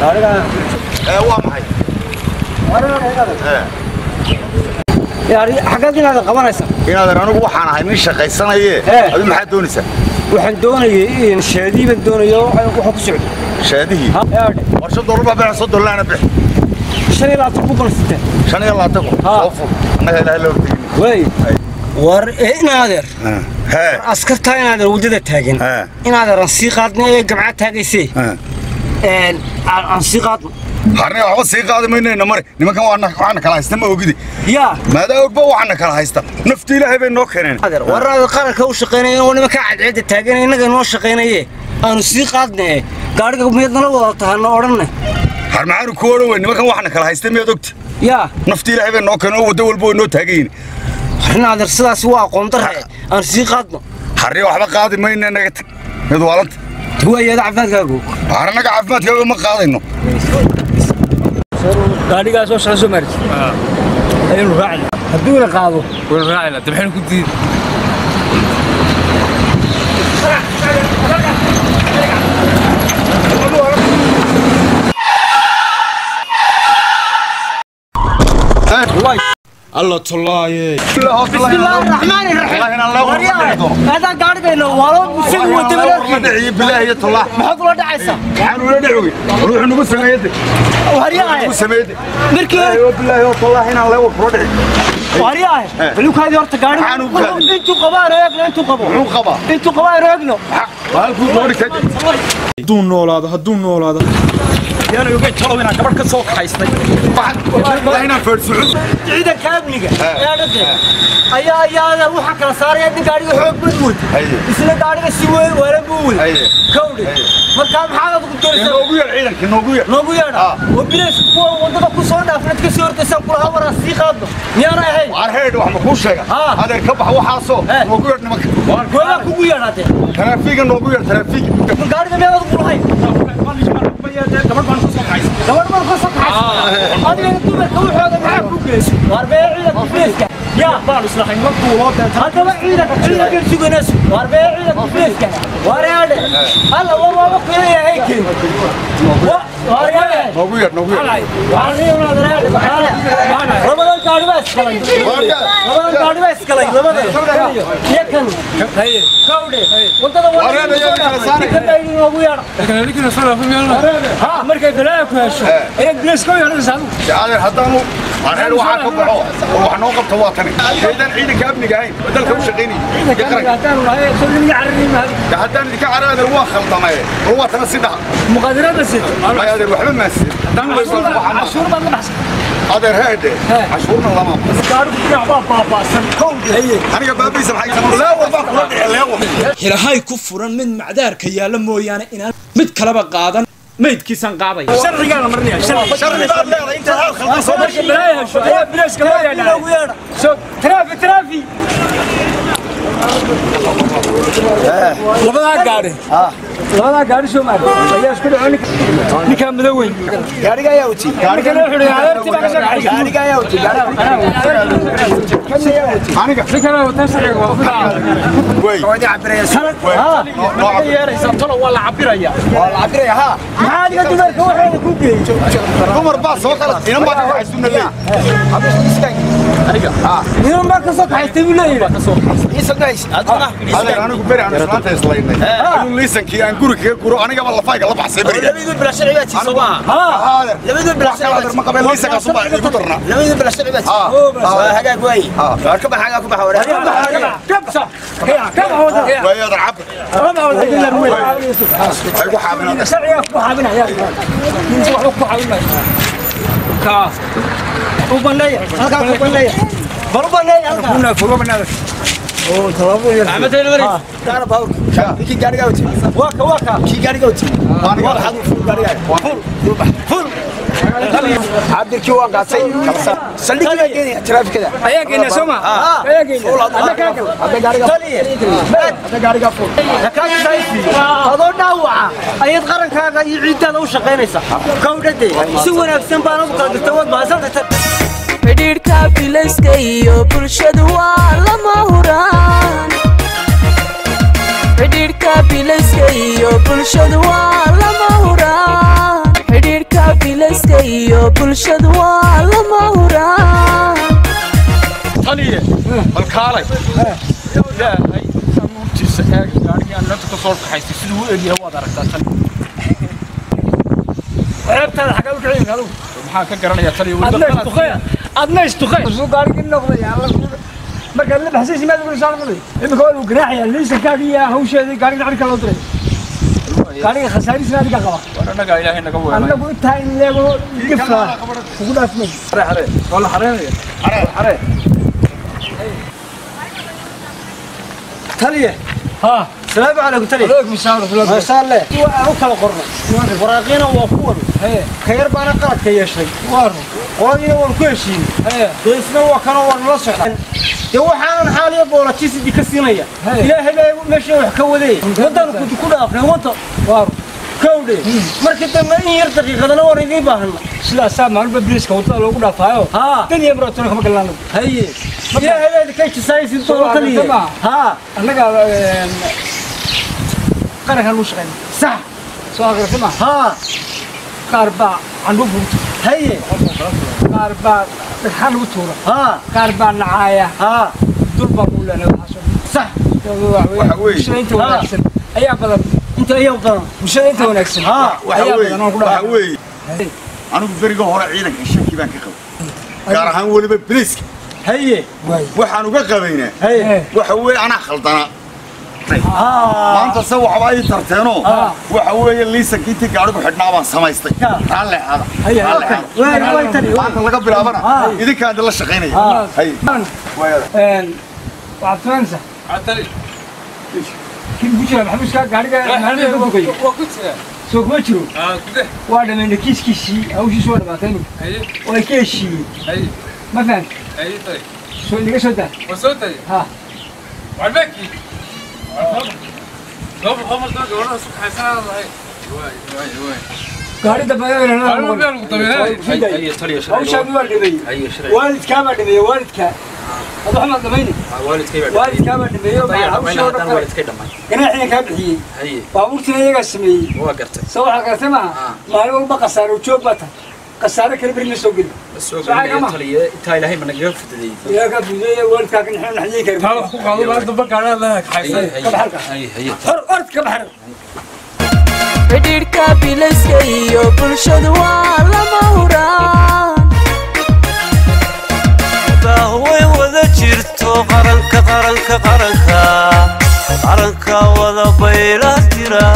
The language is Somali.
Gaariga Waa maxay? Yaari, xaggaad inaad qabanaysa? Inaadan anigu waxaan ahay nin shaqaysanaye. Adu maxaad doonaysaa? Waxaan doonayay in shaadii baan doonayo, waxaan ku socdo. Shaadihii war $5 baa bixi, $30 laana bixi. 25 kun baan sitaa. 25 kun soo fur, annaga Ilaahay la hortegin. Way war inaadeer. Hee. Askartaa inaadeer waddada taagan. Inaadeer aan sii qaadnay ee gamca taagaysay aan sii qaadno. Harne, waxba sii qaadi maynayna, mari nimankan waana waxaana kala haysta ma ogidi? Yaa. Maadaa ogba waxaana kala haysta? Nafti Ilaahay bay noo keeneen. Adeer, war aad qaranka u shaqeynaya oo nimanka cadceedda taagan innaga noo shaqeynaye, aanu sii qaadnay gaadhiga, miyaad nala wadato hana odhanne. Har, maxaanu ku odhan wey? Nimankan waxaana kala haysta miyaad ogta? Yaa. Nafti Ilaahay bay noo keeneen oo waddo walba way noo taagan yihiin. War inaadeer, sidaas waa aqoon darre, aanu sii qaadno. Harne, waxba qaadi mayna, naga tag, mid waalanta. Waayaada caafimaadkaagu. Har, annaga caafimaadkaaga ma qaadayno. Gaadhigaa soo socda soo maaris ayaynu raacayna. Hadduu ina qaado. Waynu raacayna, de maxaynu ku diidi? Alla tolaaye. Bismillaahi raxmaani raxiim. Haddaan gaadhigayno waalo isagu wata. Bilaahi iyo tollah. Maxaad ula dhacaysaa? Maxaan ula dhacogey? Wuxuu nagu sameeyey. Waryahay. Nagu sameeyey. Markii Bilaahi oo tollah inaan leewar kula dhici. Waryahay, balukaadii horta gaadhiga. Maxaan u kaadin? Intuu qabaan eegno, intuu qabo. Muxuu qabaa? Intuu qabaan eegno. Halkuu soo dhigtay. Hadduu noolaado, hadduu noolaado. Yaana oga talow inaan gabadh ka soo kaxaystay. Wallahi inaan feersucud. Ciidanka amniga ee dhadhe ayaa waxaa kala saaraya nin gaadhiga xoog bad wad isla gaadhiga si weyn weeran buu wad kawdhe. Markaa maxaad adigu doonaysaa? Noogu yar ciidanka, noogu yar. Noogu yeedha oo bilays kuwa waddada ku soo dhaafnad ka soo hortaysaan kulaha waraan sii qaadno, miyaana ahayn? Waar heedh, wax ma kuu sheega? Adeer, ka bax waxaasoo noogu yar nimanka. Goobaa kugu yeedhaatee. Taraafiga noogu yar, taraafiga. Gaadhiga miyaad adigu lahayn? Gabadh baan ka soo kaxaystay. Gabadh baan ka soo kaxaystay. Adiga dumarka waxooda maxaa ku geysay? Waar bee ciidanka bilayska yaa Baan islahayn markuu loo deentay. Haddaba ciidanka suganayso. Waar bee ciidanka bilayska, waar yaadhe alla war waaba kuleeyahay keen, waar yaadhe. Noogu yar, noogu yar. Labadan gaari baa iskalay, labadan gaari baa iskalay, labadan iyo kan kawdhe wadada noogu yeedha. Markay balaayo ku hesho ayaad bilayska u yeedhanaysaa adigu. Adeer, haddaanu waar heedh waxaa ka baxo oo wax noo qabto waa tani haydaan ciidanka amniga ahayn oo dalka u shaqaynayay. Ciidanka haddaanu nahay soo nimiga carari maayo. Haddaan idinka carari, adeer, waa khaldamaye, bal waa tana si dhaha. Muqaadirada sid. May adeer, waxba maasin. Cashuur baad la baxsan. Adeer, heedhe, cashuurna lama. Gaadhigu dhinac baa baaba'san kowdhe. Aniga baabiisa maxay leewar baa kula dhici leewar. Xilahay ku furan mid macdaarka yaalla mooyaane inaan mid kaleba qaadan, maydkiisaan qaadaya, sharcigaa la marinaya, sharci. Sharci baad leedahay intaad hal khaldan soo Markay balaayo hesho ayaa bilayska loo yeedhaa. Noogu yeedha. Soo taraafi, taraafi. Labadaa gaadhi, labadaa gaadhi soo maartay ayaa isku dhaco ninkaa madow weyn. Gaariga ayaa wati. Ninkan wuxuu yidhi adeertii baa ka soo kaxaysay. Gaariga ayaa wati. Gaariga ayaa wati. Aniga. Ninkan wataa sharciga waa ku wey. Waa cabiraya. Noo Yeeraysaa talo, waa la cabiraya. Waa la cabiraya ha. Maxaa adiga dumarka waxooda ku geeyey? Dumar baa soo kala inan baa ka kaxaysuna leey. Aniga. Niman baa ka soo kaxaystay buu leeyahay. Adeer, anigu beri aan islaanta islaynay anuu liisankii aan guri kaga guro, anigaba lafayga la baxsay beriga. Adeer, wax kale adeer ma qabeen, liisankaas ubaa igu darnaa. Waayo adeer, cabir ay ku xaabinaa. Sharciga ku xaabinaya, ninka waxba ku xaabin maayo. U baneeya halkaa, ku baneeya, bal u baneeya halkaa. Kuna fogo banaada. Oo talaabo yar. Waa ka, waa ka. Cabirkii waan qaatay, saldhigii baan geenaya taraafikada. Ayaa geynaa soo ma ayaa geynaa hadda kaa gal. Hadda gaariga fuul. Adoo dhaawaca ayaad qarankaaga iyo ciiddaada u shaqaynaysaa kawdhade, si wanaagsan baana u kala dirta, waad mahadsantahay. Xidhiidhka bilayska iyo bulshadu waa lama huraan. Xidhiidhka bilayska iyo bulshadu waa lama huraan. Xidhiidhka Iyo bulshadu waa lama huraan. Taliye, bal kaalay. Ilaahay samuurtiisa eeg, gaadhigii aan nanta ka soo kaxaystay siduu u egyahay waad aragtaa tani. Ceebtaada xaggaa u kicin adigu? Maxaan ka garanayaa taliye? Adna istuqay, adna istuqay. Suu gaarigii noqday alla markaad la baxsaysi maad ugu soo noqday. Imika waa lagu ganaaxayaa liisankaaga iyo hawsheedii, gaariga cirka loo diray, gaariga khasaarihiisna adiga qaba. War annagaa Ilaahay naga weelay. Annagu intaa in leego gifa kugu dhaafmay. Xare xare waa la xareynaya, xare xare. Taliye. Ha. Salaamu calaykum taliye. Alaykum salaam warahmatullahi. Maasha Allah, aan u kala qornay waraaqiina waa kuwan. Ka yar baana qaladka yeeshay, qoladiina waan ku heshiinay. Dee isna waa kanoo waan nala socday. Dee waxaanan xaaliya boolajisidi ka siinaya, Ilaahay baa meesha wax ka waday. Waddaan ku dhaafnay wanta kowdhe. Markii dambe in yar daqiiqadana waan idiin baahana. Sidaasaa maalinba biliiska waddada loogu dhaafaayo. Haa. Dan iyo maraatona kama galaan. Haye, Ilaahay baa idinka jisaaysin Soo taliye. aragtay maaha. Haa. Annaga qarankan u shaqeyna. Sax. Soo aqrisay maaha? Haa. Qaar baa candhuuf lagu tuura. Haye. Qaar baa dhagxaan lagu tuura. Haa. Qaar baa nacaaya. Haa. Dul baa kugu leenahay waxaas oo dhan. Sax. Waxa weeye. Bulshada inta wanaagsan ayaa badan. Inta ayaa badan. Bulshada inta wanaagsan Haa. Waxa ayaa weeye, badan oo ku waxa dhaca. weeye, anigu beriga hore ciidanka shaki baan ka qabay, gaar ahaan weliba biliiska. Haye. Waxaan uga qabaynaa Haye. waxa weeye anaa khaldanaa. Haa. Maanta se waxba ii tarteenoo waxa weeye liisanka intii gaadhigu xidhnaa baan samaystay. Raalli ahaada, raalli ahaada. Way way taliye. Maanta laga bilaabana idinkaan idinla shaqaynaya. Haye. Waayada. Waxaad samaynaysaa Tali. Kii ku jira maxbuuska gaariga maalinta ka dukay? Waa ku jira. Soo kuma jiro? Ah, gude. Waa dhammaynay kiiskiisii, hawshiisu waa dhamaatay iminka. Haye. Way ka heshiiyey. Haye. Ma fahamti? Haye tali. Soo inaga soo daa. Waa soo tagay. Ha. Walbaki. Laba boqol markaa gabadha isku kaxaysanaa lahay. Waay waay waay. Gaari dambe Gaari baa lagu dabeynay. Hawshaadu waa dhameeyey, waalidkaa baa dhameeyey, waalidkaa adu waxmaad dhamayni, waalidkaa baa dhameeyey oo hawshii oo dhan ganaaxiina kaa bixiyey, baabuurtiina iyagaa sameeyey. Soo waxaa garatay maaha, maalin walba khasaaro joog baa tahay, khasaaro kale beri la soo geli. Ilaahay kaa fududeeyey, waalidkaa ka naxin naxiyey kari. Taa wax ku qaado, maalin dambe gaadhaa lahay kaxaysan. Ka baxalka hor ord ka baxar. Xidhiidhka bilayska iyo bulshadu waa lama huraan. Way wada jirto qaranka, qaranka, qaranka, qaranka wada bayla jira.